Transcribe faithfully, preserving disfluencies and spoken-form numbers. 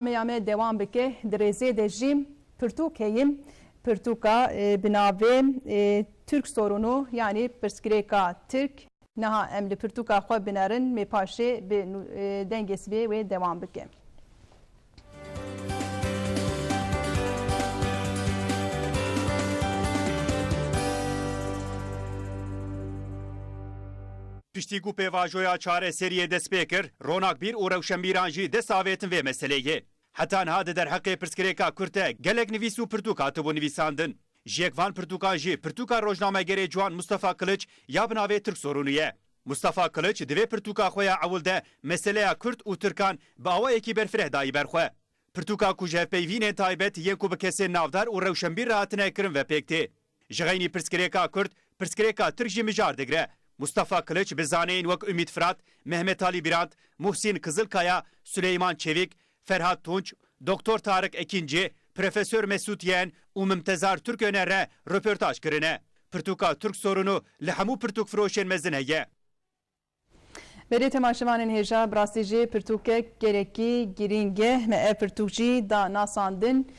Meya me dewam bike, di rêzê de jî pirtûk heye. Pirtûka, e, bi navê, e, Türk Sorunu, yanî pirsgirêka Tirk. Niha em li pirtûka xwe binerin, mê paşê bi nû-, e, dengê sibê wê dewam bike. Piştî ku pêvajoya çareseriyê dest pê kir, ronakbîr û rewşenbîran jî dest avêtin vê meseleyê. Heta niha di derheqê pirsgirêka Kurd de gelek nivîs û pirtûk hatibû nivîsandin. Ji yek van pirtûkan jî pirtûka rojnamegerê ciwan Mustafa Kiliç ya bi navê Tirk Sorunu ye. Mustafa Kiliç di vê pirtûka xwe ya ewil de meseleya Kurd û Tirkan bi awayekî berfireh dayî ber xwe. Pirtûka ku ji hevpeyvînên taybet yên ku bi kesên navdar û rewşenbîr re hatine kirin ve pêk tê. Ji xeynî pirsgirêka Kurd, pirsgirêka Tirk jî mijar digire. Mustafa Kiliç bi zaneyên wek Ümît Firat, Mehmet Ali Birant, Muhsîn Kizilkaya, Suleyman Çevik, Ferhat Tunç, Doktor Tarık Ekinci, Profesör Mesut Yen û Mimtezar Türköner re röportaj kirine. Pirtûka Türk Sorunu li hemû pirtûkfiroşên mezin heye. Berê temaşevanên hêja, bi rastî jî pirtûkek gelekî girîng e. Me ev pirtûk jî da nasandin.